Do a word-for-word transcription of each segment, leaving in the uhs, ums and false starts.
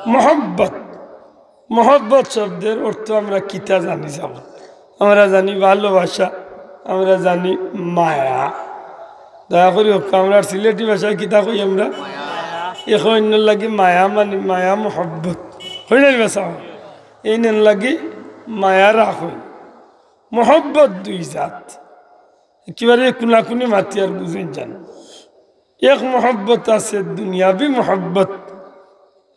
মহব্বত। মহব্বত শব্দের অর্থ আমরা কিতা জানি যাব? আমরা জানি ভালোবাসা, আমরা জানি মায়া। দয়া করি হোক, আমরা সিলেটি ভাষায় কিতা কই আমরা? এখন অন্যর লাগি মায়া, মানে মায়া মহব্বত। হই না নি বা? এই নেন লাগি মায়া রাখই। মহব্বত দুই জাত, একেবারে কুনাকুনি মাতিয়ার বুঝইন জান। এক মহব্বত আছে দুনিয়াবি মহব্বত,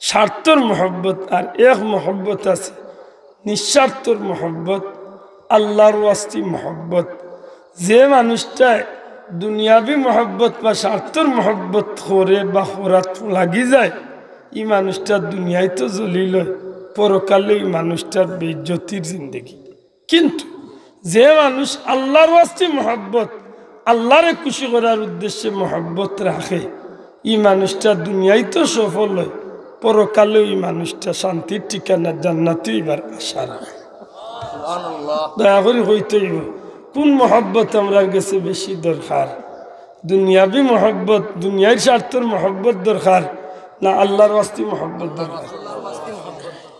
স্বার্থর মহব্বত, আর এক মহব্বত আছে নিঃস্বার্থর মহব্বত, আল্লাহর ওয়াস্তি মহব্বত। যে মানুষটায় দুনিয়াবি মহব্বত বা স্বার্থর মহব্বত করে বা করাত লাগি যায়, ই মানুষটা দুনিয়ায় তো জলিল হয়, পরকালে ই মানুষটার বেইজ্জতির জিন্দেগি। কিন্তু যে মানুষ আল্লাহর ওয়াস্তে মহব্বত, আল্লাহরে খুশি করার উদ্দেশ্যে মহব্বত রাখে, ই মানুষটা দুনিয়ায় তো সফল হয়, পরকালেও ই মানুষটা শান্তির ঠিকানা জান্নাতে ইবার আশা রাখে। দয়া করি কইতে অইব, কোন মহব্বত আমরার গেছে বেশি দরকার? দুনিয়াবি মহব্বত, দুনিয়ার স্বার্থর মহব্বত দরকার, না আল্লাহর ওয়াস্তে মহব্বত দরকার?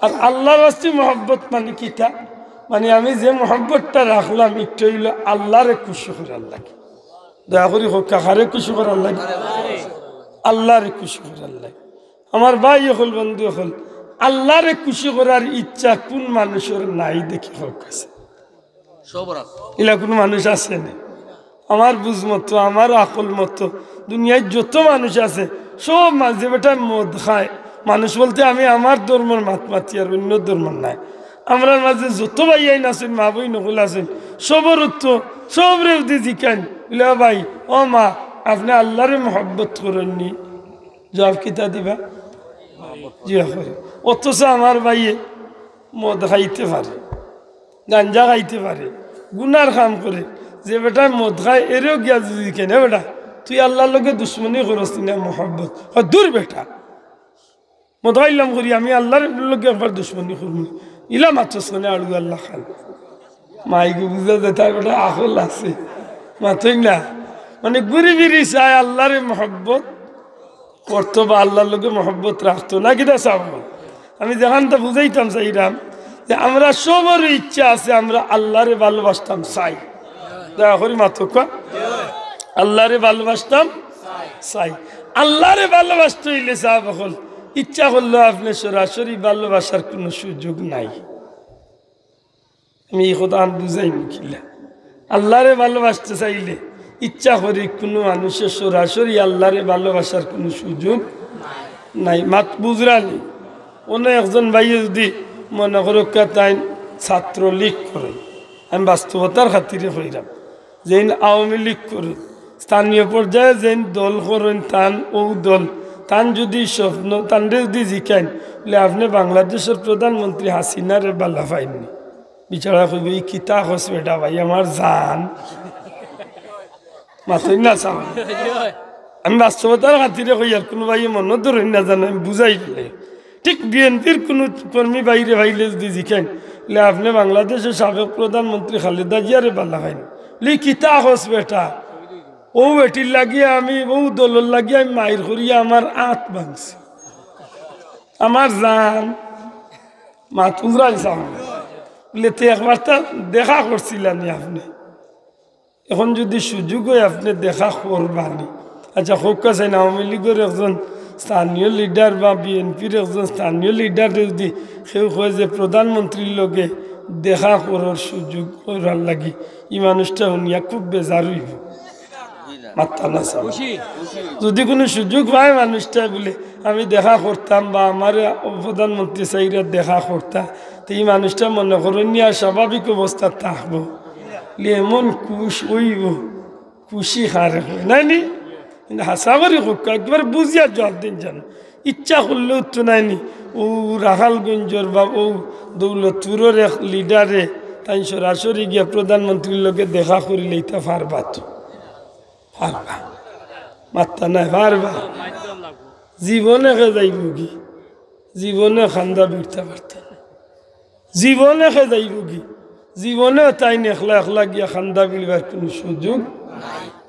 আর আল্লাহর ওয়াস্তে মহব্বত মানে কিতা? মানে আমি যে মহব্বতটা রাখলাম, ইটা অইল আল্লাহরে খুশি করার লাগি। দয়া করি কউক্কা, কারে খুশি করার লাগি? আল্লাহরে খুশি করার লাগি। আমার ভাই অকল, বন্ধু অকল, আল্লাহরে খুশি করার ইচ্ছা কোন মানুষর নাই দেখি কউক্কা চাই? সবর আছে। ইলা কুনু মানুষ আছে নি? আমার বুঝ মতো, আমার আকল মতো, দুনিয়ার যত মানুষ আছে, সব মাঝে বেটায় মদ খায়। মানুষ বলতে আমি আমার ধর্মর মাত মাতি, আর অন্য ধর্মর নায়। আমরার মাঝে যত ভাইয়াইন আছইন, মা বইন অকল আছইন, সবর উত্তর, সবরে যদি জিকাইন, বলে, "ও ভাই, ও মা, আপনে আল্লাহরে মহব্বত করইন নি?" জবাব কিতা দিবা? জি, করি। অথচ আমার ভাইয়ে মদ খাইতে পারে, গাঞ্জা খাইতে পারে, গুনার কাম করে, যে বেটায় মদ খায়, এরেও গিয়া যদি কেনে, "বেটা, তুই আল্লাহর লগে দুশমনি করস নি না মহব্বত?" কয়, "দূর বেটা, মদ খাইলাম করি, আমি আল্লাহর লগে একবার দুশমনি করমু।" ইলা মাতস কেনে আড়ু আল্লাহ খান। মাইগু বুঝা যায়, তার বেটা আকল আছে, মাতইন না। মানে ঘুরি ফিরি চায় আল্লাহরে মহব্বত করতো বা আল্লাহর লগে মহব্বত রাখতো না, কিতা চাও? আমি যেখানটা বুঝাইতাম চাইরাম যে আমরা সবরই ইচ্ছা আছে, আমরা আল্লাহরে ভালোবাসতাম চাই। দয়া করি মাতউক্কা, আল্লাহরে ভালোবাসতাম চাই। আল্লাহরে ভালোবাসতে অইলে সাব অকল ইচ্ছা করলেও আপনে সরাসরি ভালোবাসার কুনু সুযোগ নাই। আমি ই কথাখান বুঝাইমু কিলা। আল্লাহরে ভালোবাসতে চাইলে ইচ্ছা করি কুনু মানুষে সরাসরি আল্লাহরে ভালোবাসার কুনু সুযোগ নাই। মাত বুঝরা নি? অনো একজন ভাইয়ে যদি মনে করউক্কা তাইন ছাত্রলীগ করে, আমি বাস্তবতার খাতিরে কইরাম, যেইন আওয়ামী লীগ করইন, স্থানীয় পর্যায়ে যেইন দল করইন, তান অউ দল, তান যদি স্বপ্ন, তানরে যদি জিকাইন, বলে, "আপনে বাংলাদেশর প্রধানমন্ত্রী হাসিনারে ভালা পাইন নি?" বিচারা কইবো, "ই কিতা কস বেটা ভাই, আমার জান।" মাতইন না চাও। আমি বাস্তবতার খাতিরে কইয়ার, কুনু ভাইয়ে মনো ধরইন না জানো, আমি বুঝাই দিলে। ঠিক বিএনপির কুনু কর্মী ভাইরে পাইলে যদি জিকাইন, বলে, "আপনে বাংলাদেশর সাবেক প্রধানমন্ত্রী খালেদা জিয়ারে ভালা পাইন?" বলে, "কিতা কস বেটা? অউ বেটির লাগি আমি, অউ দলর লাগি আমি মাইর করিয়া আমার আত ভাংছি, আমার জান।" মাত বুঝরা নি চাও। বলে, "তে একবার তা দেখা করছিলা নি আপনে?" এখন যদি সুযোগ অয়, আপনে দেখা করবা নি? আচ্ছা, কউক্কা চাইন, আওয়ামী লীগর একজন স্থানীয় লিডার বা বিএনপির একজন স্থানীয় লিডাররে যদি কেউ কয় যে প্রধানমন্ত্রীর লগে দেখা করার সুযোগ করার লাগি, ই মানুষটা হুনিয়া খুব বেজার অইবো। মাততা না চাও। যদি কুনু সুযোগ পায় মানুষটায় বলে, "আমি দেখা করতাম" বা "আমারে প্রধানমন্ত্রী চাইরা দেখা করতা", তে ই মানুষটা মনে করইন নি আর স্বাভাবিক অবস্থা থাকবো? লে এমন খুশ অইবো, খুশি কারে কয়, নায় নি? কিন্তু হাছা করি কউক্কা, একবারে বুঝিয়া জবাব দেইন জানো। ইচ্ছা করলেও তো নায় নি, অউ রাখালগঞ্জর বা অউ দৌলতপুরর এক লিডারে তাইন সরাসরি গিয়া প্রধানমন্ত্রীর লগে দেখা করিলাইতা পারবা তো? পারবা? মাততা নায়, পারবা? জীবনে কে যাইবো কি? জীবনে কান্দা বিড়তা পারতা নায়। জীবনে কে যাইবো কি? জীবনে তাইন একলা একলা গিয়া কান্দা বিড়বার কুনু সুযোগ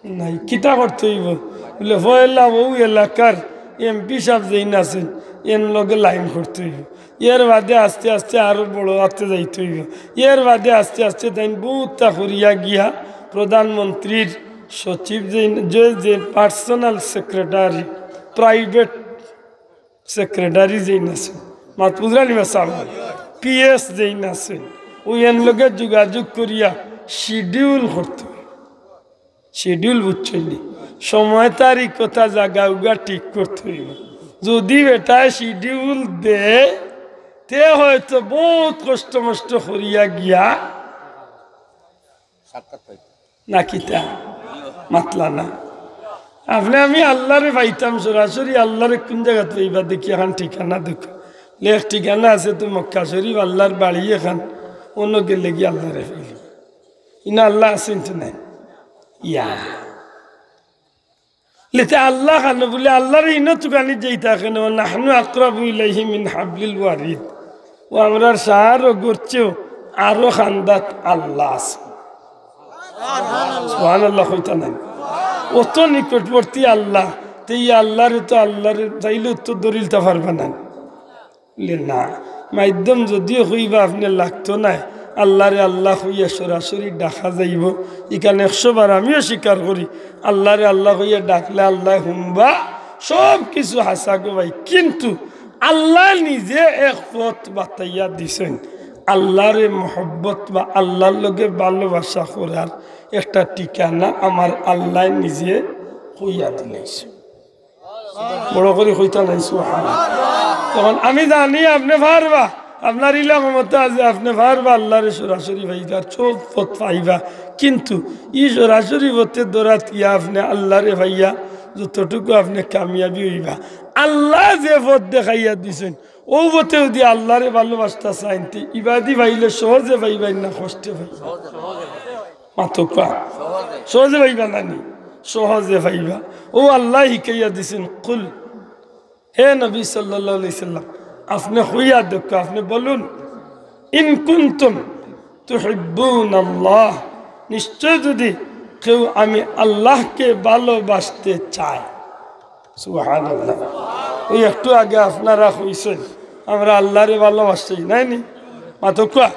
নাই। কিতা করতে অইবো? বলে, পয়লা অউ এলাকার এমপি সাব যেইন আছইন, এন লগে লাইন করতে অইবো। এর বাদে আস্তে আস্তে আরো বড় আতে যাইতে অইবো। এর বাদে আস্তে আস্তে তাইন বউততা করিয়া গিয়া প্রধানমন্ত্রীর সচিব যেইন, যে, যে personal secretary, private secretary যেইন আছে, মাত বুঝরা নি বা সাব, পিএস যেইন আছে, অউ এন লগে যোগাযোগ করিয়া শিডিউল করতে অইবো। শিডিউল বুঝছইন নি? সময় তারিখ কথা জাগা উগা ঠিক করতে অইবো। যদি বেটায় শিডিউল দেয়, তে হয়তো বউত কষ্ট মষ্ট করিয়া গিয়া সাক্ষাৎ পাইতো। না কিতা? মাতলা না। আপনে আমি আল্লারে পাইতাম সরাসরি, আল্লারে কুন জাগাত পাইবা দেখি একখান ঠিকানা দেউক্কা। লেখ ঠিকানা আছে তো মক্কা শরীফ, আল্লার বাড়ি একখান, অনো গেলেগি আল্লারে পাইলিবা। ইনো আল্লা আছইন তো নাই? ইয়া। লেতে আল্লা খানো বুলে আল্লারে ইনো তুকানি যেইতা কেনে, "নাহনু আকরাবু ইলাইহি মিন হাবলিল ওয়ারিদ।" অউ আমরার সার অগর চেয়েও আরো খান্দাত আল্লা আছে। সুবহানাল্লাহ কইতা নাই? অত নিকটবর্তী আল্লা, তে ই আল্লারে তো আল্লারে চাইলে উত্তর ধরিলতা পারবা না। বুলে, "না, মাধ্যম যদিও কইবা আপনে লাগতো নায়, আল্লারে আল্লা কইয়া সরাসরি ডাকা যাইবো।" ইখান একশো বার আমিও স্বীকার করি, আল্লারে আল্লা কইয়া ডাকলে আল্লায় হুনবা, সব কিছু হাছা গো ভাই। কিন্তু আল্লায় নিজে এক পথ বাতাইয়া দিছইন, আল্লারে মহব্বত বা আল্লার লগে ভালোবাসা করার একটা ঠিকানা আমার আল্লায় নিজে কইয়া দিলাইছইন। বড় করি কইতা নাই, সুবহানাল্লাহ। তখন আমি জানি আপনে পারবা, আপনার ইলা ক্ষমতা আছে, আপনে পারবা আল্লারে সরাসরি পাইবা, সব পথ পাইবা। কিন্তু ই সরাসরি পথে দৌড়াত গিয়া আপনে আল্লারে পাইয়া যতটুকু আপনে কামিয়াবি অইবা, আল্লায় যে পথ দেখাইয়া দিছইন, অউ পথে যদি আল্লারে ভালোবাসতা চাইন, তে ইবাদি পাইলে সহজে পাইবা না কষ্টে পাইবা? মাতউক্কা। সহজে পাইবা না নি? সহজে পাইবা। অউ আল্লায় হিকাইয়া দিছইন, "কুল", হে নবী সাল্লাল্লাহু আলাইহি সাল্লাম, আপনে কইয়া দেউক্কা, আপনে বলুন, "ইন কুনতুম তুহিব্বুনাল্লাহ", নিশ্চয় যদি কেউ আমি আল্লাহকে ভালোবাসতে চায়। সুবহানাল্লাহ। অউ একটু আগে আপনারা কইছইন, আমরা আল্লারে ভালোবাসি, নায় নি? মাতউক্কা,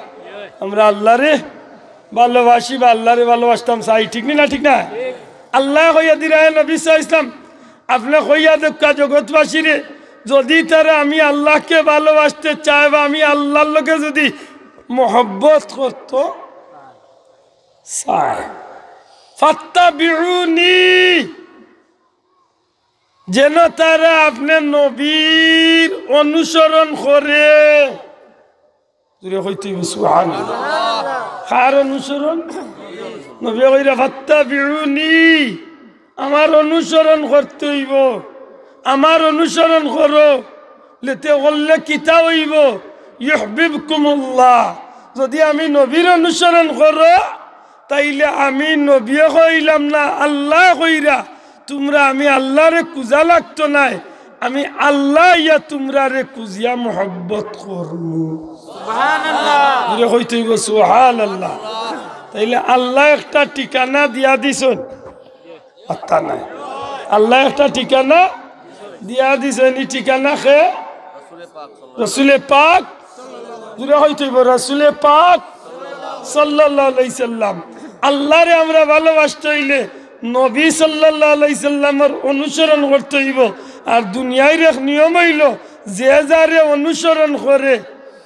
আমরা আল্লারে ভালোবাসি বা আল্লারে ভালোবাসতাম চাই, ঠিক নি না? ঠিক না? আল্লায় কইয়া দিরা, হে নবী সাল্লাল্লাহু আলাইহি সাল্লাম, আপনে কইয়া দেউক্কা জগৎবাসীরে, যদি তারা আমি আল্লাহকে ভালোবাসতে চায় বা আমি আল্লার লগে যদি মহব্বত করতো চায়, "ফাত্তাবিউনি", যেন তারা আপনে নবীর অনুসরণ করে। জোরে কইতে অইবো, সুবহানাল্লাহ। কার অনুসরণ? নবীয়ে কইরা, "ফাত্তাবিউনি", আমার অনুসরণ করতে অইবো, আমার অনুসরণ করো। লেতে করলে কিতা অইবো? ইউহবিবকুমুল্লাহ। যদি আমি নবীর অনুসরণ করো, তাইলে আমি নবীয়ে কইলাম না, আল্লায় কইরা, তুমরা আমি আল্লারে খুজা লাগতো নায়, আমি আল্লায় আইয়া তুমরারে খুজিয়া মহব্বত করমু। সুবহানাল্লাহ। জোরে কইতে অইবো, সুবহানাল্লাহ। তাইলে আল্লায় একটা ঠিকানা দিয়া দিছইন, পাত্তা নাই। আল্লায় একটা ঠিকানা দিয়া দিছইন, ই ঠিকানা কে? রসুলে পাক। জোরে কইতে অইবো, রসুলে পাক সাল্লাল্লাহু আলাইহি সাল্লাম। আল্লারে আমরা ভালোবাসতে অইলে নবী সাল্লাল্লাহু আলাইহি সাল্লামর অনুসরণ করতে অইবো। আর দুনিয়ার এক নিয়ম অইলো, যে যারে অনুসরণ করে,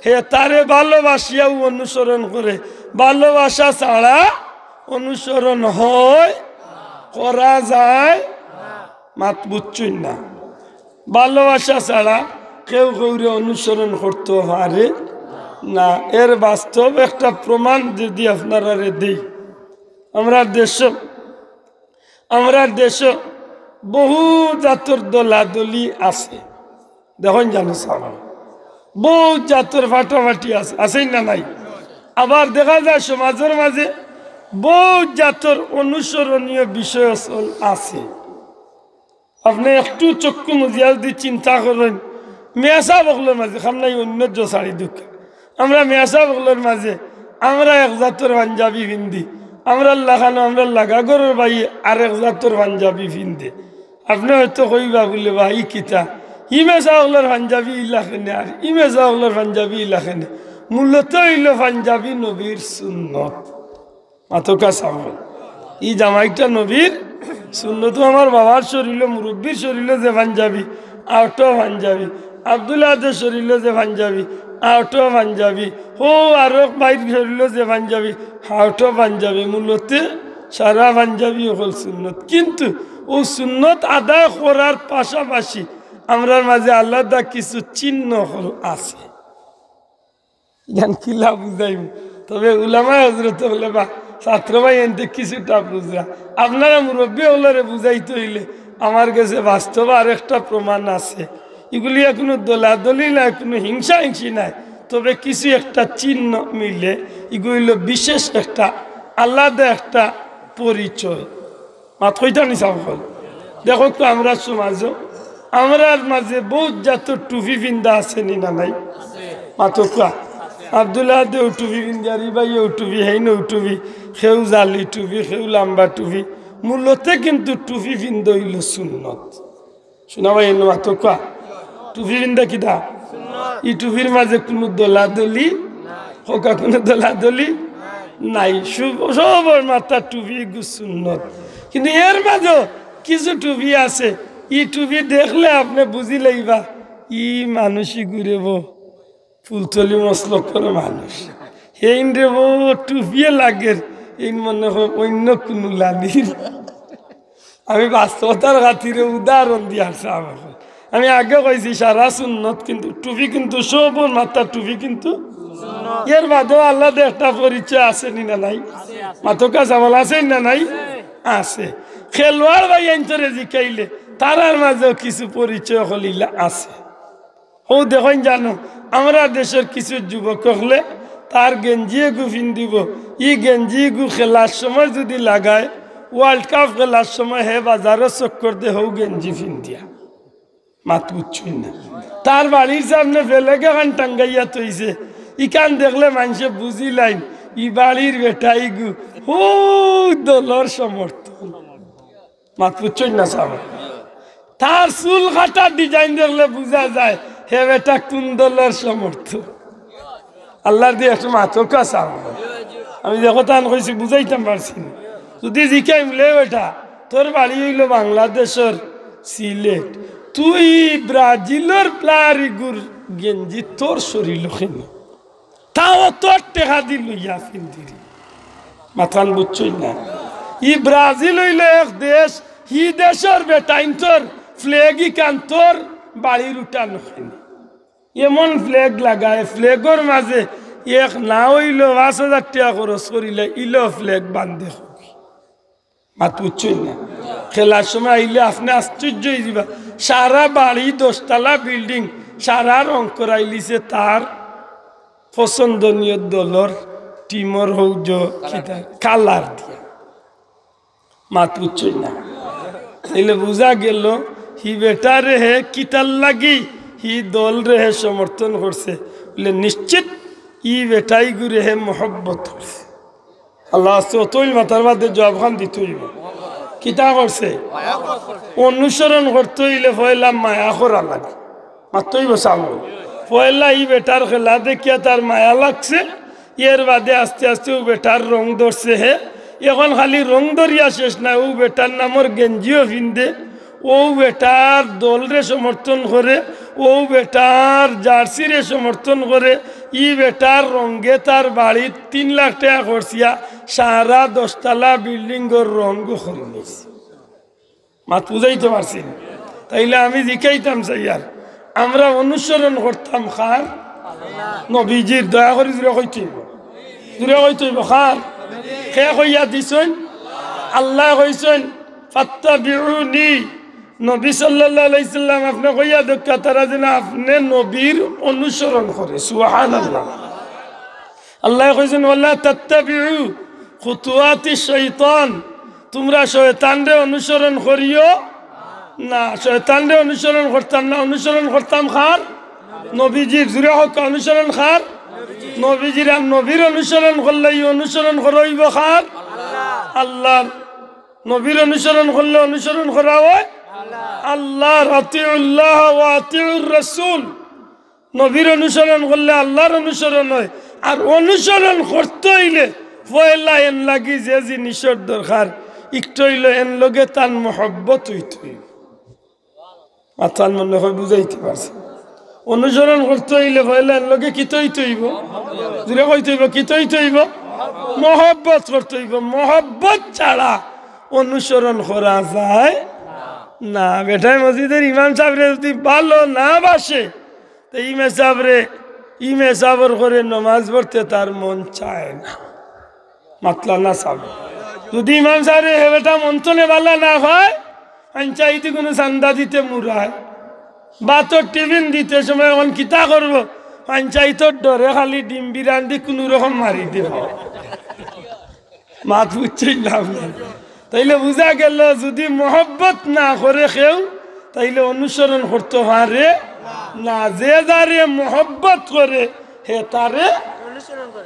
হে তারে ভালোবাসিয়াউ অনুসরণ করে। ভালোবাসা ছাড়া অনুসরণ হয়, করা যায়, মাত বুঝছইন না। ভালোবাসা ছাড়া কেউ কেউরে অনুসরণ করতো পারে না। এর বাস্তব একটা প্রমাণ যদি আপনারারে দেই, আমরার দেশো, আমরার দেশো বহু জাতর দলাদলি আছে। দেখইন জানো সাব, বউত জাতর ফাটাফাটি আছে, আছে না নাই? আবার দেখা যায় সমাজর মাঝে বউত জাতর অনুসরণীয় বিষয় আছে। আপনে একটু চক্ষু মুজিয়া যদি চিন্তা করইন, মেসাব অকলর মাঝে, খাম নাই অন্য জো ছাড়ি দেউক্কা, আমরা মেসাব অকলর মাঝে, আমরা এক জাতর পাঞ্জাবি পিন্দি, আমরার লাখানো, আমরার লাগা ঘরর ভাইয়ে আরেক জাতর পাঞ্জাবি পিন্দে। আপনে হয়তো কইবা বুলে, "বা, ই কিতা? ই মেজা অকলর পাঞ্জাবি ইলা কেনে আর ই মেজা অকলর পাঞ্জাবি ইলা কেনে? মূলত অইলো পাঞ্জাবি নবীর সুন্নত। মাতউক্কা চাও। ই জামাইটা নবীর সুন্নত। আমার বাবার শরীলো, মুরব্বির শরীলো যে পাঞ্জাবি, অউটাও পাঞ্জাবি। আব্দুল আহাদর শরীলো যে পাঞ্জাবি, অউটাও পাঞ্জাবি। অউ আরক ভাইর শরীলো যে পাঞ্জাবি, অউটাও পাঞ্জাবি। মূলতে সারা পাঞ্জাবি অকল সুন্নত। কিন্তু অউ সুন্নত আদায় করার পাশাপাশি আমরার মাঝে আলাদা কিছু চিহ্ন অকল আছে। ইখান কিলা বুঝাইমু? তবে উলামায়ে হজরতে বলে, বা ছাত্র ভাইয়াইন্তে কিছুটা বুঝরা। আপনারা মুরব্বি অকলরে বুঝাইতে অইলে আমার গেছে বাস্তব আরেকটা প্রমাণ আছে। ইগুলি কুনু দলাদলি নায়, কুনু হিংসাহিংসি নায়, তবে কিছু একটা চিহ্ন মিলে। ইগু অইলো বিশেষ একটা, আলাদা একটা পরিচয়। মাত কইতা নি চাও অকল? দেখউক্কা, আমরার সমাজো, আমরার মাঝে বউত জাতর টুপি ফিন্দা আছে নি না নাই? মাতউক্কা। আব্দুল আহাদে অউ টুপি ফিন্দিয়ার, ই ভাইয়ে অউ টুপি, হেইন অউ টুপি, কেউ জালি টুপি, কেউ লাম্বা টুপি। মূলতে কিন্তু টুপি ফিন্দা অইলো সুন্নত। শুনা ভাই, এনে মাতউক্কা। টুপি ফিন্দা কিতা? ই টুপির মাঝে কুনু দলাদলি, কউক্কা, কুনু দলাদলি নাই। সু-, সবর মাথার টুপি ইগু সুন্নত। কিন্তু এর মাঝেও কিছু টুপি আছে, ই টুপি দেখলে আপনে বুঝিলাইবা, ই মানুষ ইগু রেবো ফুলতলি মসলকর মানুষ। হেইন রেবো টুপিয়ে লাগের, এইন মনে অয় অইন্য কুনু লাদির। আমি বাস্তবতার খাতিরে উদাহরণ দিয়ার চাও অখন। আমি আগে কইছি সারা সুন্নত, কিন্তু টুপি কিন্তু সবর মাথার টুপি কিন্তু এর বাদেও আলাদা একটা পরিচয় আছে নি না নাই? মাতউক্কা চাও অকল, আছে নি না নাই? আছে। খেলোয়াড় ভাইয়াইন্তরে জিকাইলে তারার মাঝেও কিছু পরিচয় অকল ইলা আছে। অউ দেখইন জানো, আমরার দেশর কিছু যুবক অকলে তার গেঞ্জি এগু ফিন্দিবো, ই গেঞ্জি এগু খেলার সময় যুদি লাগায়, World Cup খেলার সময় হে বাজারো চক্কর দে হউ গেঞ্জি ফিন্দিয়া। মাত বুঝছইন না? তার বাড়ির সামনে flag এখান টাঙ্গাইয়া থইছে, ইখান দেখলে মানষে বুঝিলাইন ই বাড়ির বেটা ইগু হউ দলর সমর্থক। মাত বুঝছইন না চাও অকল? তার চুল কাটার design দেখলে বুঝা যায় হে বেটা কুন দলর সমর্থক। আল্লার দিয়া একটু মাতউক্কা চাও অকল। আমি যে কথাখান কইছি বুঝাইতাম পারছি নি। যুদি জিকাইম, "লে বেটা, তোর বাড়ি অইলো বাংলাদেশর সিলেট, তুই ব্রাজিলর player ইগুর গেঞ্জি তোর শরীলো কেনে?" তাও তোর টেকা দি লইয়া ফিন্দিরি। মাতখান বুঝছইন না? ই ব্রাজিল অইলো এক দেশ, হি দেশর বেটাইন্তর flag ইখান তোর বাড়ির উঠানো কেনে? এমন flag লাগায়, flag অর মাঝে এক না অইলো পাঁচ হাজার টেকা খরচ করিলে ইলো flag বান্ধে। মাত বুঝছইন না? খেলার সময় আইলে আপনে আশ্চর্য অইযিবা। সারা বাড়ি দশতলা building, সারা রং করাইলিছে তার পছন্দনীয় দলর team অর হউ যে কিতা colour দিয়া। মাত বুঝছইন না? তাইলে বুঝা গেলো হি বেটারে হে কিতার লাগি হি দলরে হে সমর্থন করছে, বলে নিশ্চিত ই বেটাইগুরে হে মহব্বত করছে। আল্লাহ আছে, অতইল মাতার বাদে জবাবখান দিতে অইবো। কিতা করছে? অনুসরণ করতে অইলে পয়লা মায়া করা লাগে। মাততে অইবো চাও অকল। পয়লা ই বেটার খেলা দেখিয়া তার মায়া লাগছে, এর বাদে আস্তে আস্তে অউ বেটার রং ধরছে হে। এখন খালি রং ধরিয়া শেষ নায়, অউ বেটার নামর গেঞ্জিও ফিন্দে, অউ বেটার দলরে সমর্থন করে, অউ বেটার jersey রে সমর্থন করে, ই বেটার রঙে তার বাড়িত তিন লাখ টেকা খরচিয়া সারা দশতলা building অর রং করিলিছে। মাত বুঝাইতে পারছি নি? তাইলে আমি জিকাইতাম চাইয়ার, আমরা অনুসরণ করতাম কার? নবীজির। দয়া করি জুরে কইতে অইবো, জুরে কইতে অইবো, কার? কে কইয়া দিছইন? আল্লায় কইছইন, "ফাত্তাবিউনি।" নবী সাল্লাল্লাহু আলাইহি সাল্লাম, আপনে কইয়া দেউক্কা তারা যেন আপনে নবীর অনুসরণ করে। সুবহানাল্লাহ। আল্লায় কইছইন, "ওয়ালা তাত্তাবিউ খুতুওয়াতি শাইতান।" তুমরা শয়তানরে অনুসরণ করিও না। শয়তানরে অনুসরণ করতাম না, অনুসরণ করতাম কার? নবীজির। জুরে কউক্কা, অনুসরণ কার? নবীজির। আর নবীর অনুসরণ করলে ই অনুসরণ করা অইবো কার? আল্লার। নবীর অনুসরণ করলে অনুসরণ করা অয় আল্লাহর, আতিউল্লাহ ওয়া আতিউর রাসূল। নবীর অনুসরণ করলে আল্লাহর অনুসরণ অয়। আর অনুসরণ করতে অইলে পয়লা এন লাগি যে জিনিসর দরকার, একটা অইলো এন লগে তান মহব্বত অইতে অইবো। মাতইন মনে অয় বুঝাইতে পারছি। অনুসরণ করতে অইলে পয়লা এন লগে কিতা অইতে অইবো? জুরে কইতে অইবো, কিতা অইতে অইবো? মহব্বত করতে অইবো। মহব্বত ছাড়া অনুসরণ করা যায় না। বেটায় মসজিদর ইমাম সাবরে যদি ভালা না বাসে, তে ইমাম সাবরে, ইমাম সাবর ঘরো নমাজ পড়তে তার মন চায় না। মাতলা না সাব। যদি ইমাম সাবরে হে বেটা মন তনে ভালা না পায়, পঞ্চায়েতি কুনু চান্দা দিতে মুরায়, ভাতর টিফিন দিতে সময় অখন কিতা করবো? পঞ্চায়েতর ডরে খালি ডিম বিরান্দি কুনু রকম মারি দিবো। মাত বুঝছইন না আপনে? তাইলে বুঝা গেল, যদি মহব্বত না করে কেউ, তাইলে অনুসরণ করতে পারে না। যে যারে মহব্বত করে, হে তারে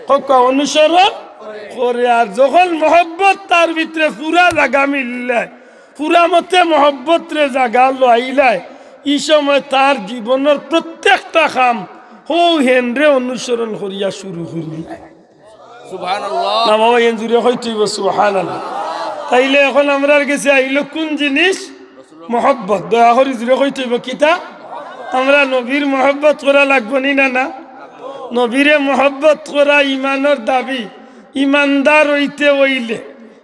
কউক্কা অনুসরণ করে। আর যখন মহব্বত তার ভিতরে পুরা জাগা মিললায়, পুরা মতে মহব্বতরে জাগা লইলায়, ই সময় তার জীবনর প্রত্যেকটা কাম হউ হেনরে অনুসরণ করিয়া শুরু করিলায়। সুবহানাল্লাহ। না বাবা, এন জুরে কইতে অইবো সুবহানাল্লাহ। তাইলে অখন আমরার গেছে আইলো কুন জিনিস? মহব্বত। দয়া করি জুরে কইতে অইবো কিতা? আমরা নবীর মহব্বত করা লাগবো নি না, না? নবীরে মহব্বত করা ইমানর দাবি। ইমানদার অইতে অইলে,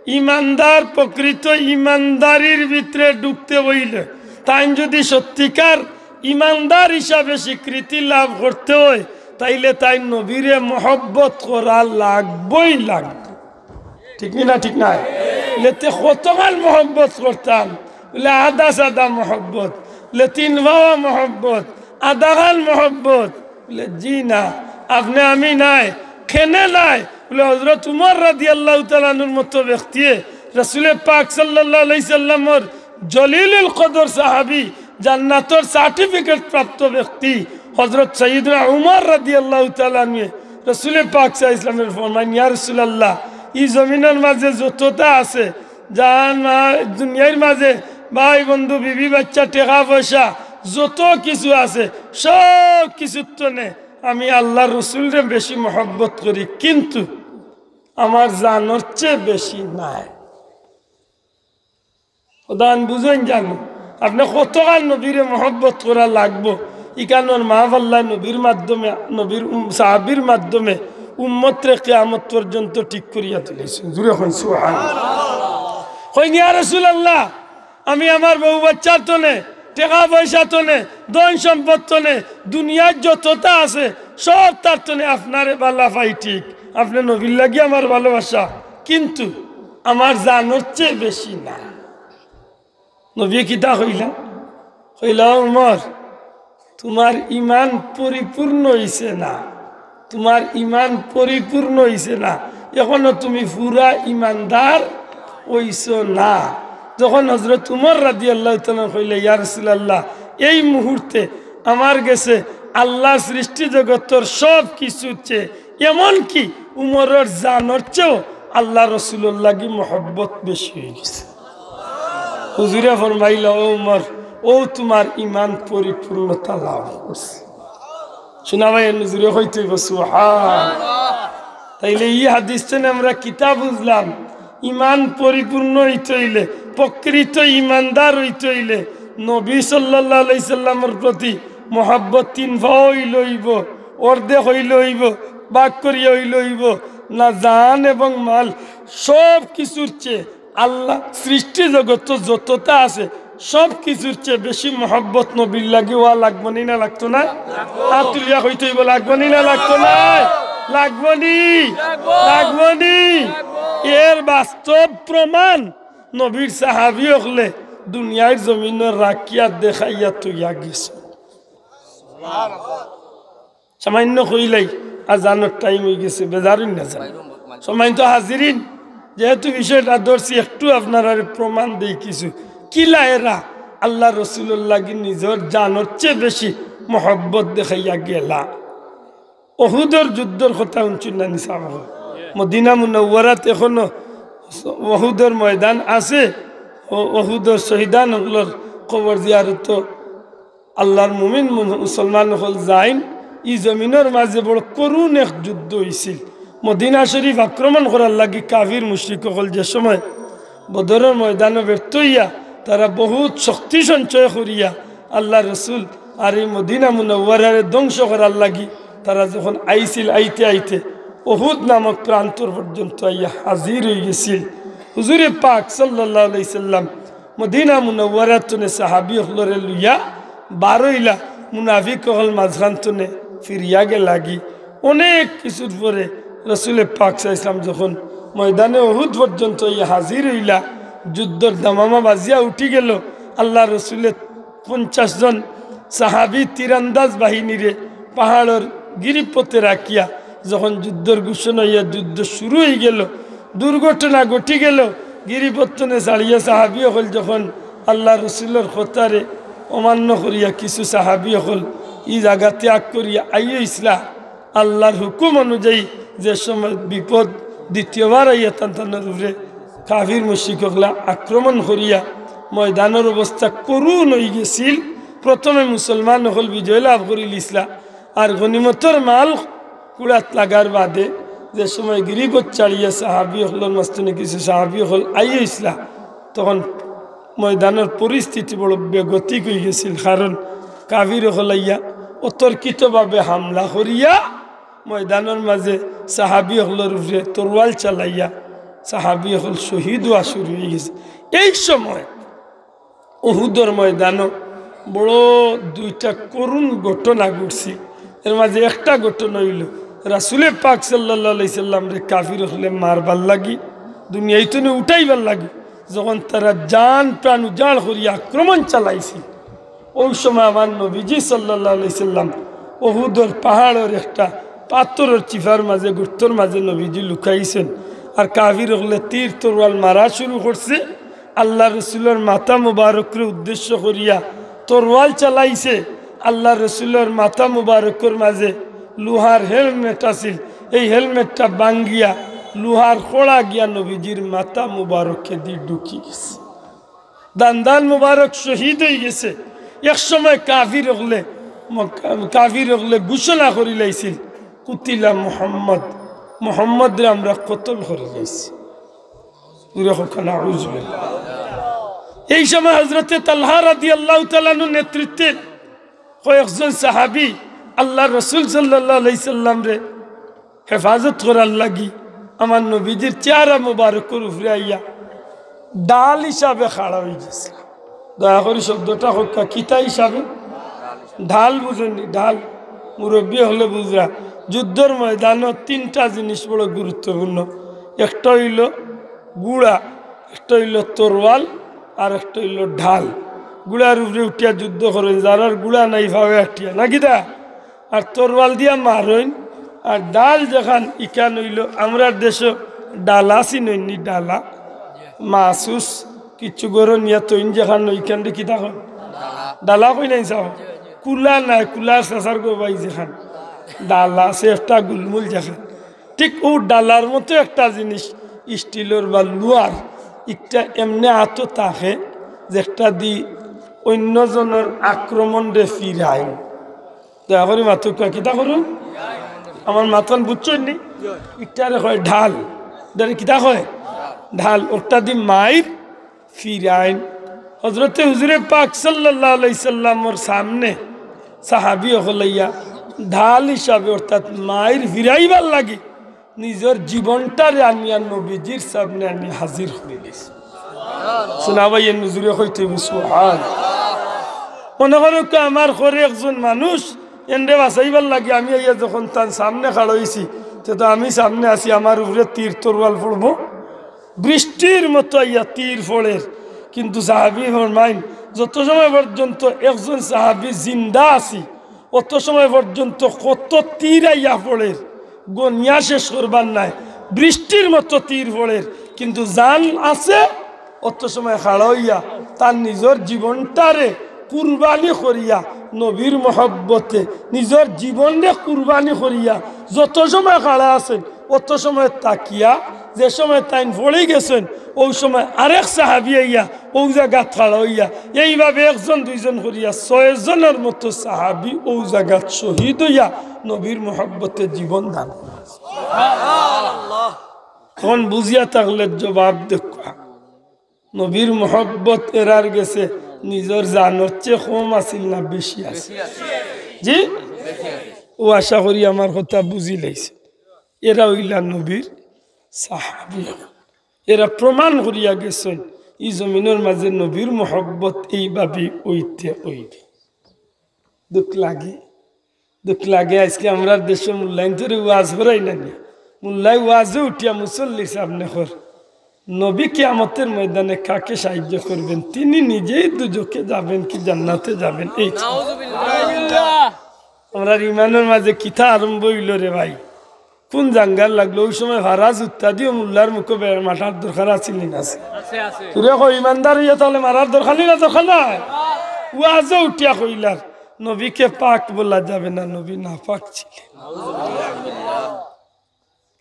ইমানদার প্রকৃত ইমানদারির ভিতরে ঢুকতে অইলে, তাইন যদি সত্যিকার ইমানদার হিসাবে স্বীকৃতি লাভ করতে অয়, তাইলে তাইন নবীরে মহব্বত করা লাগবোই লাগবো। ঠিক নি না? ঠিক নায়? লেতে কতখান মহব্বত করতাম, বলে আধা সাদা মহব্বত, বলে তিন ভাওয়া মহব্বত, আধাখান মহব্বত, বলে জি না, আপনে আমি নায়, কেনে নায়? বলে হযরত উমর রাদিয়াল্লাহু তাআলা আনহুর মতো ব্যক্তিয়ে রাসূলে পাক সাল্লাল্লাহু আলাইহি সাল্লামর জলিলুল কদর সাহাবী, জান্নাতর সার্টিফিকেট প্রাপ্ত ব্যক্তি হযরত সাইয়্যিদুনা উমর রাদিয়াল্লাহু তাআলা আনহু রাসূলে পাক সাল্লাল্লাহু আলাইহি ওয়াসাল্লামরে ফরমাইন, ইয়া রাসূলুল্লাহ, ই জমিনর মাঝে যততা আছে, জান মা-, দুনিয়ার মাঝে ভাই বন্ধু বিবি বাচ্চা টেকা পয়সা যত কিছু আছে, সব কিছুর তনে আমি আল্লাহর রসুলরে বেশি মহব্বত করি, কিন্তু আমার জানর চেয়ে বেশি নায়। উদাহরণ বুঝইন জানো, আপনে কতখান নবীরে মহব্বত করা লাগবো, ইখানর মাফ আল্লায় নবীর মাধ্যমে, নবীর উম-, সাহাবীর মাধ্যমে উম্মতরে কিয়ামত পর্যন্ত ঠিক করিয়া তুলিছইন। জুরে কইন সুবহানাল্লাহ। কইন, ইয়া রাসূলুল্লাহ, আমি আমার বউ বাচ্চার তনে, টেকা পয়সা তনে, ধন সম্পদ তনে, দুনিয়ার যততা আছে, সব তার তনে আপনারে ভালা পাই ঠিক, আপনে নবীর লাগি আমার ভালোবাসা, কিন্তু আমার জানর চেয়ে বেশি না। নবীয়ে কিতা কইলা? কইলা, "ও উমর, তুমার ইমান পরিপূর্ণ অইছে না, তুমার ইমান পরিপূর্ণ অইছে না, এখনো তুমি পুরা ইমানদার অইছো না।" যখন হযরত উমর রাদিয়াল্লাহু তাআলা আনহু কইলা, "ইয়া রাসূলুল্লাহ, এই মুহূর্তে আমার গেছে আল্লাহর সৃষ্টি জগতর সব কিছুর চেয়ে, এমনকি উমরর জানর চেয়েও আল্লাহর রসুলর লাগি মহব্বত বেশি অইগেছে।" হুজুরে ফরমাইলা, "ও উমর, অউ তুমার ইমান পরিপূর্ণতা লাভ করছে।" শুনা ভাই, এর জুরে কইতে অইবো সুবহান। তাইলে ই হাদিস তনে আমরা কিতা বুঝলাম? ইমান পরিপূর্ণ অইতে অইলে, প্রকৃত ইমানদার অইতে অইলে নবী সাল্লাল্লাহু আলাইহি সাল্লামর প্রতি মহব্বত তিন ভাগ অইলে অইবো, অর্ধেক অইলে অইবো, ভাগ করিয়া অইলে অইবো, না জান এবং মাল সব কিছুর চেয়ে আল্লাহ সৃষ্টি জগত যততা আছে, সব কিছুর চেয়ে বেশি মহব্বত নবীর লাগি অওয়া লাগবো নি না লাগতো না? হাত তুলিয়া কইতে অইবো, লাগবো নি না লাগতো না? লাগবো নি? লাগবো নি? এর বাস্তব প্রমাণ নবীর সাহাবী অকলে দুনিয়ার জমিনো রাখিয়া দেখাইয়া থইয়া গেছে। সামান্য কইলাই, আজানর টাইম অইগেছে, বেজার অইন না যান। সম্মানিত হাজিরিন, যেহেতু বিষয়টা ধরছি, একটু আপনারারে প্রমাণ দেই কিছু। কিলা এরা আল্লাহর রসুলর লাগি নিজর জানর চেয়ে বেশি মহব্বত দেখাইয়া গেলা। অহুদর যুদ্ধর কথা হুনছইন না নি সাব? মদিনা মুনাওয়ারাত এখনো অহুদর ময়দান আছে। অ-, অহুদর শহীদান অকলর কবর জিয়ারত আল্লাহর মুমিন মুন-, মুসলমান অকল যাইন। ই জমিনর মাঝে বড় করুণ এক যুদ্ধ অইছিল। মদিনা শরীফ আক্রমণ করার লাগি কাফির মুশরিক অকল যে সময় বদরর ময়দানো ব্যর্থ অইয়া তারা বহুত শক্তি সঞ্চয় করিয়া আল্লাহর রসুল আর ই মদিনা মুনাওয়ারারে ধ্বংস করার লাগি তারা যখন আইছিল, আইতে আইতে উহুদ নামক প্রান্তর পর্যন্ত আইয়া হাজির অইগেছিল। হুজুরে পাক সাল্লাল্লাহু আলাইহি সাল্লাম মদিনা মুনাওয়ারাত থনে সাহাবী অকলরে লইয়া বারইলা, মুনাফিক অকল মাঝখান থনে ফিরিয়া গেলাগি। অনেক কিছুর পরে রসুলে পাক সাল্লাল্লাহু আলাইহি সাল্লাম যখন ময়দানে উহুদ পর্যন্ত আইয়া হাজির অইলা, যুদ্ধর দামামা বাজিয়া উঠি গেল। আল্লাহর রসুলে পঞ্চাশ জন সাহাবী তীরান্দাজ বাহিনীরে পাহাড়র গিরিপথে রাখিয়া যখন যুদ্ধর ঘোষণা অইয়া যুদ্ধ শুরু অইগেল, দুর্ঘটনা ঘটি গেল। গিরিপথ থনে ছাড়িয়া সাহাবী অকল যখন আল্লাহর রসুলর কথারে অমান্য করিয়া কিছু সাহাবী অকল ই জাগা ত্যাগ করিয়া আইয়া ইসলা আল্লাহর হুকুম অনুযায়ী যে সময় বিপদ দ্বিতীয়বার আইয়া তান তানর উপরে কাফির মুশরিক অকলা আক্রমণ করিয়া ময়দানর অবস্থা করুণ অইগেছিল। প্রথমে মুসলমান অকল বিজয় লাভ করিলিসলা, আর গনিমতর মাল কুড়াত লাগার বাদে যে সময় গিরিপথ ছাড়িয়া সাহাবী অকলর মাঝ থনে কিছু সাহাবী অকল আইয়া ইসলা, তখন ময়দানর পরিস্থিতি বড় বেগতিক অইগেছিল, কারণ কাফির অকল আইয়া অতর্কিতভাবে হামলা করিয়া ময়দানর মাঝে সাহাবী অকলর উপরে তরোয়াল চালাইয়া সাহাবী অকল শহীদ অওয়া শুরু অইগেছে। এই সময় উহুদর ময়দানো বড় দুইটা করুণ ঘটনা ঘটছে। এর মাঝে একটা ঘটনা অইল, রাসুলে পাক সাল্লাল্লাহু আলাইহি সাল্লামরে কাফির অকলে মারবার লাগি, দুনিয়া থনে উঠাইবার লাগি, যখন তারা জান প্রাণ উজাড় করিয়া আক্রমণ চালাইছে, ওই সময় আমার নবীজি সাল্লাল্লাহু আলাইহি সাল্লাম উহুদর পাহাড়র একটা পাথরর চিপার মাঝে, গর্তর মাঝে নবীজি লুকাইছইন। আর কাফির অকলে তীর তরোয়াল মারা শুরু করছে। আল্লাহর রসুলর মাথা মুবারকরে উদ্দেশ্য করিয়া তরোয়াল চালাইছে। আল্লাহর রসুলর মাথা মুবারকর মাঝে লোহার হেলমেট আছিল, এই হেলমেটটা ভাঙ্গিয়া লোহার কড়া গিয়া নবীজির মাথা মুবারকেদি ঢুকি গেছে। দান্দান মুবারক শহীদ অইগেছে। এক সময় কাফির অকলে, মক্কা-, কাফির অকলে ঘোষণা করিলাইছিল, "কুতিলা মুহাম্মদ, মুহাম্মদরে আমরা কতল করিলাইছি।" জোরে কউক্কা, নাউজুবিল্লাহ। এই সময় হযরতে তালহা রাদিয়াল্লাহু তাআলা আনহুর নেতৃত্বে কয়েকজন সাহাবী আল্লাহর রসুল সাল্লাল্লাহু আলাইহি সাল্লামরে হেফাজত করার লাগি আমার নবীজির চেহারা মুবারকর উপরে আইয়া ঢাল হিসাবে খাড়া অইগেছে। দয়া করি শব্দটা কউক্কা, কিতা হিসাবে? ঢাল বুঝইননি? ঢাল মুরব্বি অকলে বুঝরা। যুদ্ধর ময়দানো তিনটা জিনিস বড় গুরুত্বপূর্ণ। একটা অইল ঘুড়া, একটা অইল তরোয়াল, আর একটা অইল ঢাল। ঘুড়ার উপরে উঠিয়া যুদ্ধ করইন, যারার ঘুড়া নাই, ফাওয়ে আটিয়া, না কিতা? আর তরোয়াল দিয়া মারইন। আর ঢাল যেখান, ইখান অইল, আমরার দেশো ডালা চিনইননি? ডালা, মাসুস, কিছু গরো নিয়া থইন যেখান, ইখানরে কিতা কইন? ডালা কইন নায় সাব? কুলা নায়, কুলার চাচার গো ভাই যেখান, ডালা, সেফটা গুলমুল যেখান। ঠিক অউ ডালার মতো একটা জিনিস, স্টিলর বা লোহার, একটা এমনে আতো থাকে, যেটাদি অইন্য জনর আক্রমণরে ফিরাইন। দয়া করি মাতউক্কা, কিতা করইন? আমার মাতখান বুঝছইননি? ইটারে কয় ঢাল। ইটারে কিতা কয়? ঢাল। অটাদি মাইর ফিরাইন। হযরতে হুজুরে পাক সাল্লাল্লাহু আলাইহি সাল্লামর সামনে সাহাবী অকল আইয়া ঢাল হিসাবে, অর্থাৎ মাইর ফিরাইবার লাগি নিজর জীবনটারে আনিয়া নবীজির সামনে আনিয়া হাজির করি দিছে। হুনা ভাই, এন জুরে কইতে অইবো, সুবহান। মনে করউক্কা, আমার ঘরো একজন মানুষ, এনরে বাঁচাইবার লাগি আমি আইয়া যখন তান সামনে খাড়া অইছি, তে তো আমি সামনে আছি, আমার উপরে তীর তরোয়াল পড়বো। বৃষ্টির মতো আইয়া তীর পড়ের। কিন্তু সাহাবী ফরমাইন, যত সময় পর্যন্ত একজন সাহাবী জিন্দা আছি, অত সময় পর্যন্ত কত তীর আইয়া পড়ের, গনিয়া শেষ করবার নায়। বৃষ্টির মতো তীর পড়ের, কিন্তু জান আছে, অত সময় খাড়া অইয়া তার নিজর জীবনটারে কুরবানি করিয়া, নবীর মহব্বতে নিজর জীবনরে কুরবানি করিয়া যত সময় খাড়া আছইন, অত সময় থাকিয়া, যে সময় তাইন পড়ি গেছইন, অউ সময় আরেক সাহাবি আইয়া অউ জাগাত খাড়া অইয়া এইভাবে একজন দুইজন করিয়া ছয়জনর মতো সাহাবি অউ জাগাত শহীদ অইয়া নবীর মহব্বতে জীবন দান করছে। অখন বুঝিয়া থাকলে জবাব দেউক্কা। নবীর মহব্বত এরার গেছে নিজর জানর চেয়ে কম আছিল না বেশি আছিল? জি, অউ আশা করি আমার কথা বুঝিলাইছে। এরা অইলা নবীর সাহাবি। এরা প্রমাণ করিয়া গেছইন ই জমিনর মাঝে নবীর মহব্বত এইভাবে অইতে অইবে। দুখ লাগে, দুখ লাগে। আইজকে আমরার দেশো মুল্লাইন্তরে ওয়াজ করাইন না নি। মুল্লায় ওয়াজো উঠিয়া মুসল্লির সামনে কর, নবী কিয়ামতের ময়দানে কাকে সাহায্য করবেন? তিনি নিজেই দুজখে যাবেন কি জান্নাতে যাবেন? এই নাউজুবিল্লাহ। আমরার ইমানর মাঝে কিতা আরম্ভ অইলো রে ভাই? কুন জাঙ্গার লাগলো? অউ সময় ফারাজ উত্তাদিও মুল্লার মুখো বে-, মাতার দরকার আছিল নি না আছিল? আছে, আছে। তুরে কও, ইমানদার অইয়া তাইলে মারার দরকার নি না দরকার নাই? ওয়াজো উঠিয়া কইলার, নবীকে পাক বলা যাবে না, নবী নাপাক ছিলেন।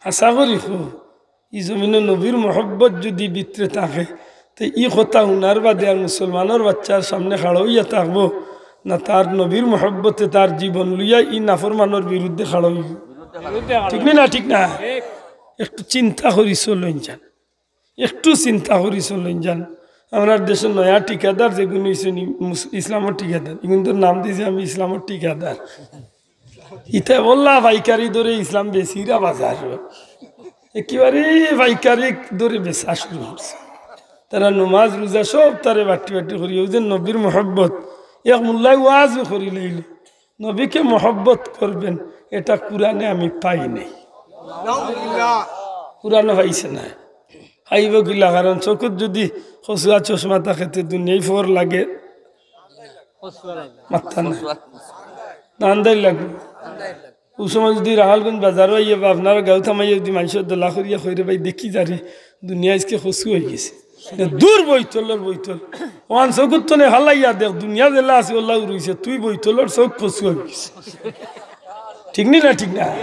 আশা করি কও, ই জমিনো নবীর মহব্বত যুদি ভিতরে থাকে, তে ই কথা হুনার বাদে আর মুসলমানর বাচ্চার সামনে খাড়া অইয়া থাকবো না, তার নবীর মহব্বতে তার জীবন লইয়া ই নাফরমানর বিরুদ্ধে খাড়া অইবো? ঠিক নি না? ঠিক না? একটু চিন্তা করি চলইন যান, একটু চিন্তা করি চলইন যান। আমরার দেশো নয়া ঠিকাদার যেগুন অইছইন ই-, মুস-, ইসলামর ঠিকাদার, ইগুনতর নাম দিছি আমি ইসলামর ঠিকাদার। ইতা বললা পাইকারি দরে ইসলাম বেচিরা বাজারো। একেবারে পাইকারি দরে বেচা শুরু করছে। তারা নমাজ রোজা সব তারে বাট্টি বাট্টি করি। অউ যে নবীর মহব্বত, এক মুল্লায় ওয়াজও করিলাইল, নবীকে মহব্বত করবেন, এটা কুরআনে আমি পাই নাই। কুরআনো পাইছে না। পাইবো কিলা? কারণ চকুত যুদি কচুয়া চশমা থাকে, তে দুনিয়াই ফর লাগে। মাত্তা না। না, আন্দাইর লাগবো। অউ সময় যুদি রাখালগঞ্জ বাজারো আইয়া বা আপনারার গাঁও থামাইয়া যুদি মানষর দলা করিয়া কইরে, "ভাই, দেখি যা রে, দুনিয়া আইজকে কচু অইগেছে।" এ দূর বইতলর বইতল। অখান চকুত তনে ফালাইয়া দেখ, দুনিয়া যেলা আছে অলা উড়িছে, তুই বইতলর চউখ কচু অইগেছে। ঠিক নি না? ঠিক না?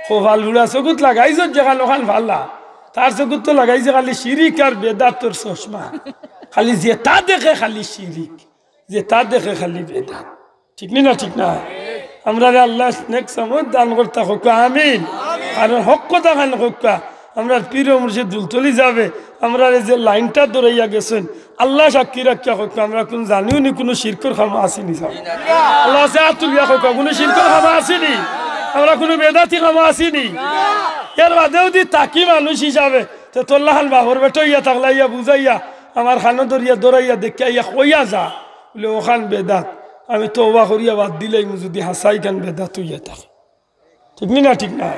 কপাল ফুড়া চকুত লাগাইছস যেখান অখান ফালা। তার চকুত তো লাগাইছে খালি শিরিক আর বেদাতর চশমা। খালি যেতা দেখে খালি শিরিক, যেতা দেখে খালি বেদাত। ঠিক নি না? ঠিক না? আমরারে আল্লায় নেক সমঝ দান করতা কউক্কা, আমিন। আর হক কথা খান কউক্কা। আমরার পীর ও মুর্শিদ দুলতলি ছাবে আমরারে যে লাইনটা ধরাইয়া গেছইন, আল্লা সাক্ষী রাখিয়া কউক্কা, আমরা কুনু জানিও নি কুনু শিরকর কামো আছি নি ছাব। আল্লার গেছে আত তুলিয়া কউক্কা, কুনু শিরকর কামো আছি নি? আমরা কুনু বেদাতি কামো আছি নি? এর বাদেও যুদি থাকি মানুষ হিসাবে, তে তোল্লাখান বাপর বেটা অইয়া থাকলা ইয়া বুঝাইয়া, আমার কানো ধরিয়া ধরাইয়া দেখিয়া ইয়া কইয়া যা, বুলে অখান বেদাত। আমি তওবা করিয়া বাদ দিলাইমু যুদি হাছাইখান বেদাত অইয়া থাকে। ঠিক নি না? ঠিক না?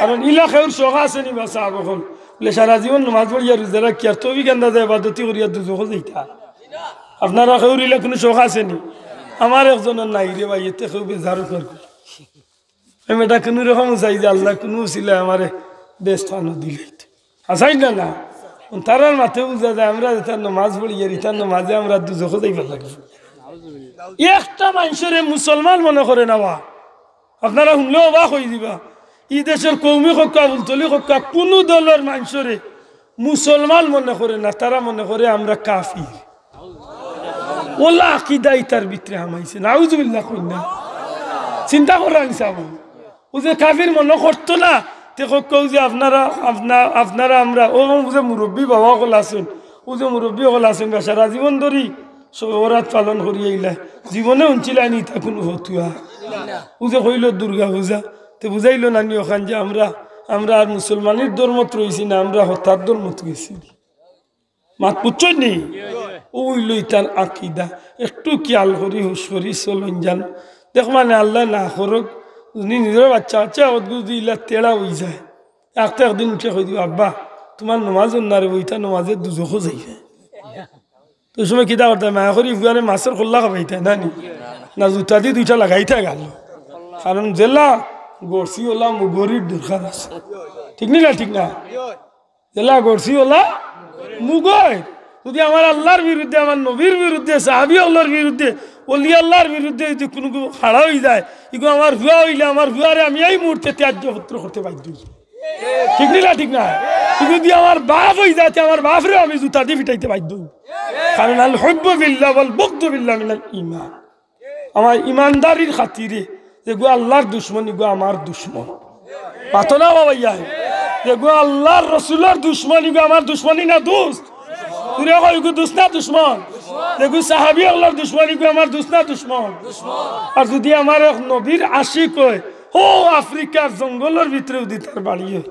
কারণ ইলা কেউর শখ আছে নি বা ছাব অকল? বুলে সারা জীবন নমাজ পড়িয়া রোজা রাখিয়া আর তৌফিক আন্দাজে ইবাদতি করিয়া দুজখো যাইতা। আপনারা কেউর ইলা কুনু শখ আছে নি? আমার একজনর নাই রে ভাই, এতে কেউ বেজার কর। আমি এটা কুনু রকম চাই যে আল্লায় কুনু উছিলায় আমারে বেহেস্ত খানো দিলাইতা। হাছাই না না? তারার মাতে বুঝা যায়, আমরা যেতা নমাজ পড়ি আর ইতা নমাজে আমরা দুজখো যাইবার লাগি। একটা মানষরে মুসলমান মনে করে না বা। আপনারা হুনলে অবাক অইযিবা। ই দেশর কওমি কউক্কা, ফুলতলি কউক্কা, কুনু দলর মানষরে মুসলমান মনে করে না, তারা মনে করে আমরা কাফির। অলা আকিদা ইতার ভিতরে হামাইছে। নাউজুবিল্লাহ কইন না। চিন্তা কররা নি ছাব। অউ যে কাফির মনো করতো না, তে কউক্কা অউ যে আপনারা, আপনা-, আপনারা আমরা, অউ যে মুরব্বি বাবা অকল আছইন, অউ যে মুরব্বি অকল আছইন, বা সারা জীবন ধরি শবে বরাত পালন করি আইলা, জীবনে হুনছিলা নি ইতা কুনু ফতুয়া? অউ যে কইলো দুর্গা পূজা, তে বুঝাইলো না নি অখান যে আমরা, আমরা আর মুসলমানির ধর্মত রইছি না, আমরা হতার ধর্মত গেছি। মাত বুঝছইন নি? অউ অইলো ইতার আকিদা। একটু খিয়াল করি, হুশ করি চলইন যান। দেখবা নে, আল্লায় না করউক, যুদি নিজর বাচ্চা কাচ্চা অতগু যুদি ইলা তেড়া অইযায়, একটা একদিন উঠে কই দিবা, "আব্বা, তুমার নমাজ অর না রে, ইতা নমাজে দুজখো যাইবে।" তে অউ সময় কিতা করতায়? মায়া করি ফুয়ারে মাছর কল্লা খাবাইতায় না নি? না জুতা দি দুইটা লাগাইতায় গালো? কারণ যেলা গড়ছি অলা মুগরির দরকার আছে। ঠিক নি না? ঠিক না? যেলা গড়ছি অলা মুগর। যুদি আমার আল্লার বিরুদ্ধে, আমার নবীর বিরুদ্ধে, সাহাবি অকলর বিরুদ্ধে, অলি আল্লার বিরুদ্ধে যুদি কুনু কেউ খাড়া অইযায়, ইগু আমার ফুয়া অইলে আমার ফুয়ারে আমি এই মুহূর্তে ত্যাজ্য পুত্র করতে বাধ্য অইমু। ঠিক নি না? ঠিক না? ইগু যদি আমার বাপ অই যায়, তে আমার বাপরেও আমি জুতা দি পিটাইতে বাধ্য অইমু। কারণ আল হুব্বু ফিল্লাহ ওয়াল বুগদু ফিল্লাহ মিনাল ঈমান। আমার ইমানদারির খাতিরে, যেগু আল্লার দুশমন, ইগু আমার দুশমন। মাতো না বাবা, ইয়াই। যেগু আল্লার রসুলর দুশমন, ইগু আমার দুশমনি না দুস্ত? জুরে কও, ইগু দুস্ত না দুশমন? যেগু সাহাবি অকলর দুশমন, ইগু আমার দুস্ত না দুশমন? আর যদি আমার এক নবীর আশিক অয়, হো আফ্রিকার জঙ্গলর ভিতরে যদি তার বাড়ি অয়,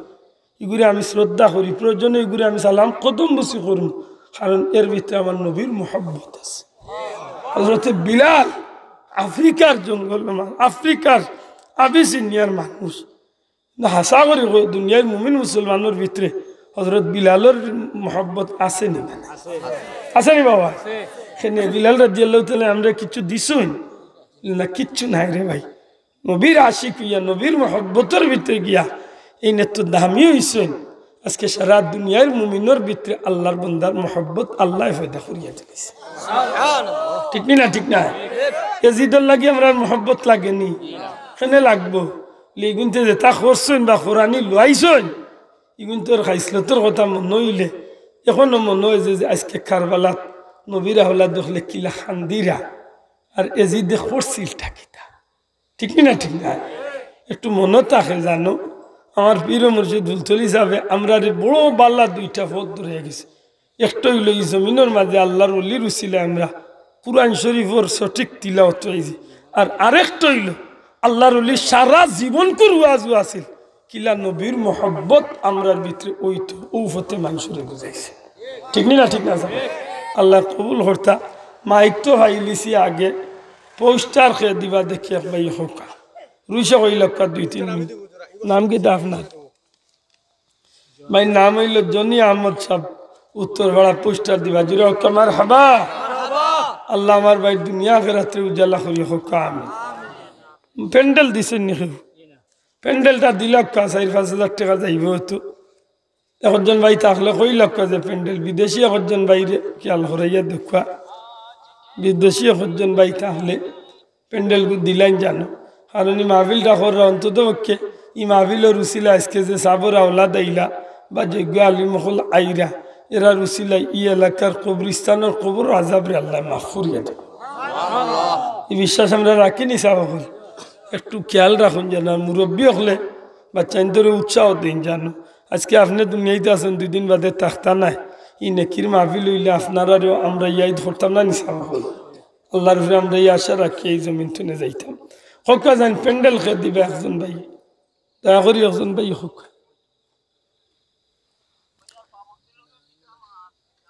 ইগুরে আমি শ্রদ্ধা করি, প্রয়োজনে ইগুরে আমি সালাম কদম বুসি করমু, কারণ এর ভিতরে আমার নবীর মহব্বত আছে। হযরতে বিলাল আফ্রিকার জঙ্গল, আফ্রিকার আবিসিনিয়ার মানুষ, কিন্তু হাছা করি কই, দুনিয়ার মুমিন মুসলমানর ভিতরে হযরত বিলালর মহব্বত আছে নি? আছে নি বাবা? কেনে বিলাল রাদিয়াল্লাহু তাআলা আনহু কিচ্ছু দিছইন না? কিচ্ছু নাই রে ভাই। নবীর আশিক অইয়া, নবীর মহব্বতর ভিতরে গিয়া, এইন তো দামি অইছইন। আজকে সারা দুনিয়ার মুমিনর ভিতরে আল্লার বন্দার মহব্বত আল্লায় পয়দা করিয়া দিলাইছে। ঠিক নি না? ঠিক না? এজিদর লাগি আমরার মহব্বত লাগে নি? কেনে লাগবো? লে ইগুইন্তে যেতা করছইন বা করানি লইছইন, ইগুইন্তর খাইছলতর কথা মনো অইলে, এখনো মনো অয় যে, যে আজকে কারবালাত নবীর আওলাদ অকলে কিলা কান্দিরা, আর এজিদে করছিলটা কিতা। ঠিক নি না? ঠিক না? একটু মনো থাকে জানো, আমার পীর ও মুর্শিদ ফুলতলি সাবে আমরারে বড় বালা দুইটা পথ ধরাইয়া গেছে। একটা অইলো ই জমিনর মাঝে আল্লার ওলির উছিলায় আমরা কুরআন শরীফর সঠিক তিলাওয়াত পাইছি, আর আরেকটা অইলো আল্লার ওলির সারা জীবনকুর ওয়াজও আছিল, কিলা নবীর মহব্বত আমরার ভিতরে অইতো, অউ পথে মানষরে বুঝাইছে। ঠিক নি না? ঠিক না? আল্লায় কবুল করতা। মাইক তো পাইলিছি আগে, পোস্টার কে দিবা দেখি এক ভাই কউক্কা। রুইসা কইলাউক্কা দুই তিন মিনিট। নাম কিতা আপনার? ভাইর নাম অইলো জনি আহমদ সাব, উত্তরপাড়া। পোস্টার দিবা, জুরে কউক্কা মারহাবা। আল্লায় আমার ভাইর দুনিয়া আখেরাতরে উজালা করি কউক্কা আমিন। প্যান্ডেল দিছইন নি কেউ? প্যান্ডেলটা দিলাউক্কা, চাইর পাঁচ হাজার টেকা যাইবো অতো। একজন ভাই থাকলে কইলাউক্কা যে প্যান্ডেল, বিদেশি একজন ভাইরে খিয়াল করাইয়া দেউক্কা, বিদেশি একজন ভাই থাকলে প্যান্ডেলগু দিলাইন জানো। কারণ ই মাহফিলটা কররা অন্তত পক্ষে ই মাহফিলর উছিলায় আজকে যে সাবর আওলাদ আইলা বা যোগ্য আলিম অকল আইরা, এরার উছিলায় ই এলাকার কবরস্থানর কবর আজাবরে আল্লায় মাফ করিয়া দেউক। ই বিশ্বাস আমরা রাখি নি সাব অকল। একটু খিয়াল রাখইন জানো, আর মুরব্বি অকলে বাচ্চাইন্তরে উৎসাহ দেইন জানো। আজকে আপনে দুনিয়াইত আছইন, দুইদিন বাদে থাকতা নায়। ই নেকির মাহফিল অইলে আপনারারেও আমরা ইয়াদ করতাম না নি সাব অকল? আল্লার উপরে আমরা ই আশা রাখি এই জমিন থনে যাইতাম। কউক্কা যাইন প্যান্ডেল কে দিবা একজন ভাই, দয়া করি একজন ভাই কউক্কা।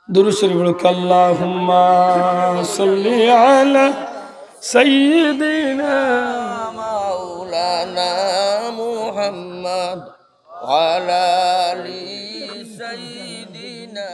দুরূদ শরীফ পড়ো, আল্লাহুম্মা সাল্লি আলা সাইয়্যিদিনা মাওলানা মুহাম্মদ ওয়া আলা আলি সাইয়্যিদিনা